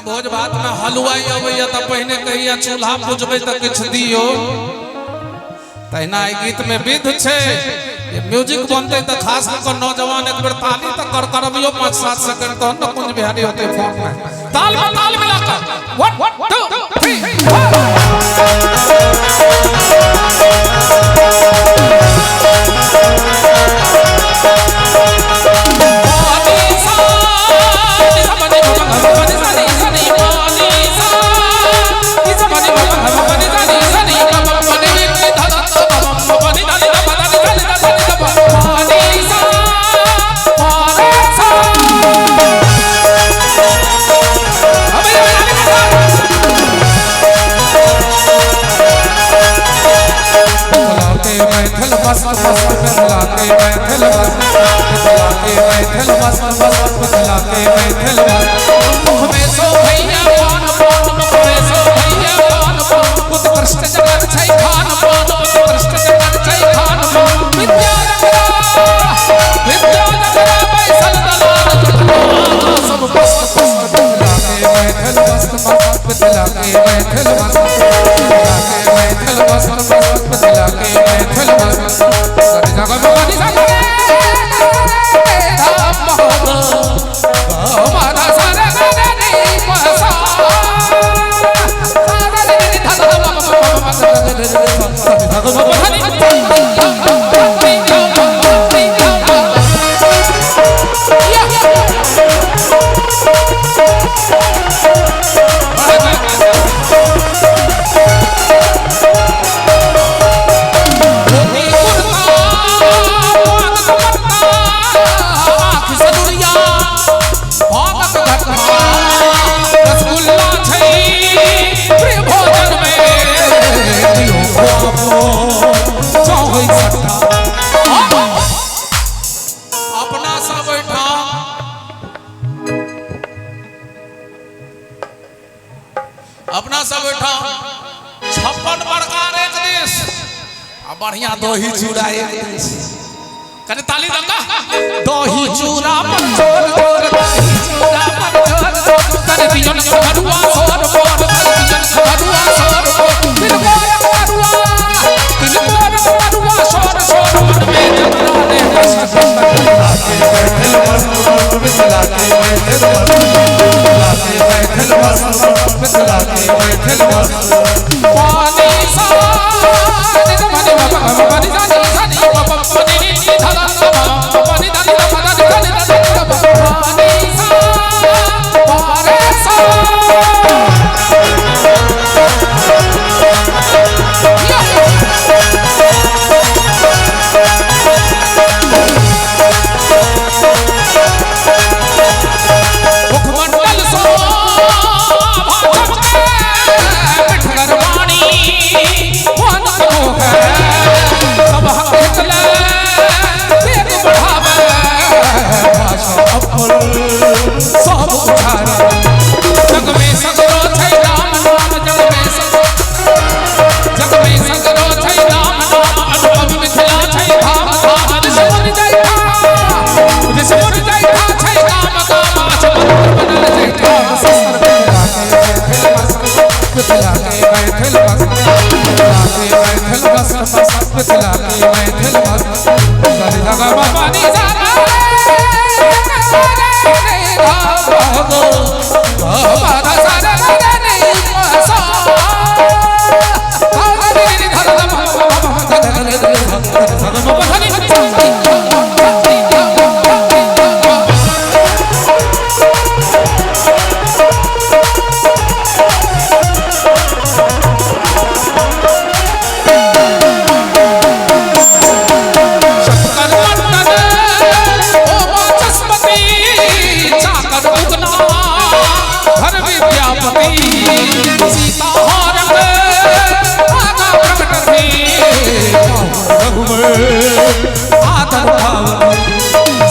भोज भात में हलुआई अबैया त पहिने कहिया चूल्हा पुजबै त किछु दियो, तहिना एहि गीत में विध छै। म्यूजिक बनते त खास क नौजवान एक बेर ताली त कर करबियो 5-7 सेकंड तहन न कुंज बिहारी होते फोन में ताल में ताल मिलाकर 1 2 3 4। अपना सब बैठा 56 प्रकार एक देश आ बढ़िया दही चूड़ा एक देश। कने ताली दंगा दही चूड़ा पर चोर चोर दही चूड़ा पर चोर चोर तने दियन खरुआ सोर बोर तने दियन खरुआ सोर बोर तिन गोर खरुआ तिन गोर खरुआ सोर सोर मन में जतरा ने मस्त बैठल मस्त मस्त मिथिला के बैठल मस्त मस्त मिथिला के बैठल मस्त पानी सा नि म म प नि सा नि सा नि प प नि नि ध ध प प नि ध नि ध ध नि ध ध प पानी सा पारे सा मुखमंडल सो जग में सगरो छै राम नाम जग में सगरो जग में सगरो छै राम नाम अनुपम मिथिला छै धाम धाम ऋषिमुनि जयठा ऋषिमुनि जयठा छै गाम गाम अचमन बनल जयठा मिथिला के बैठल मस्त मिथिला के बैठल मस्त मिथिला के बैठल मस्त सरि ग म प नि सा रे रे धा प गो। विद्यापति सीता हरण आगा प्रकट भेल रघुबर आदर भाव।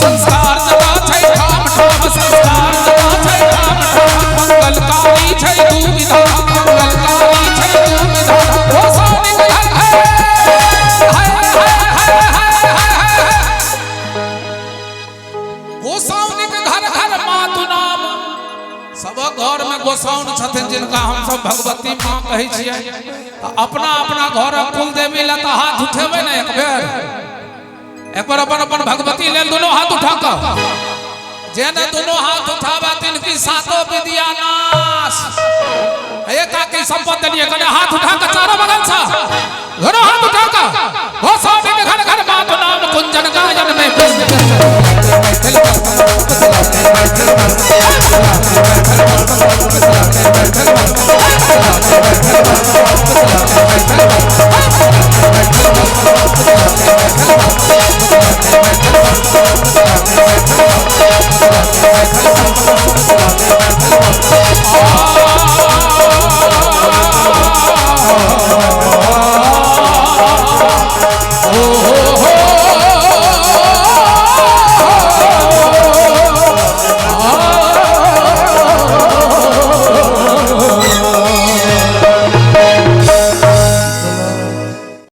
संस्कार जता छै ठाम ठाम, संस्कार जता छै ठाम ठाम, मंगलकारी छै दू विधान, मंगलकारी छै दू विधान। गोसाउनि के घर है, है, है, है, है, है, है। गोसाउनि के घर घर मातु नाम। सब घर में गोसाउन छथिन जिनका हम सब भगवती माँ कहै छियै। अपना अपना घर कुल देवी ला तऽ हाथ उठेबै ने एक बेर, एक बार अपन अपन भगवती लेल दोनों हाथ उठा कऽ। जे ने दोनों हाथ उठावे तिनकी सातो विद्या नाश। एक आके संपत्ति देलिए कने हाथ उठा कऽ चारो बगल से दोनों हाथ उठा कऽ। गोसाउनि के घर घर मातु नाम कुंजन गायन में। मैथिल मस्त मिथिला के मैथिल मस्त, मिथिला के मैथिल मस्त, मिथिला के मैथिल मस्त।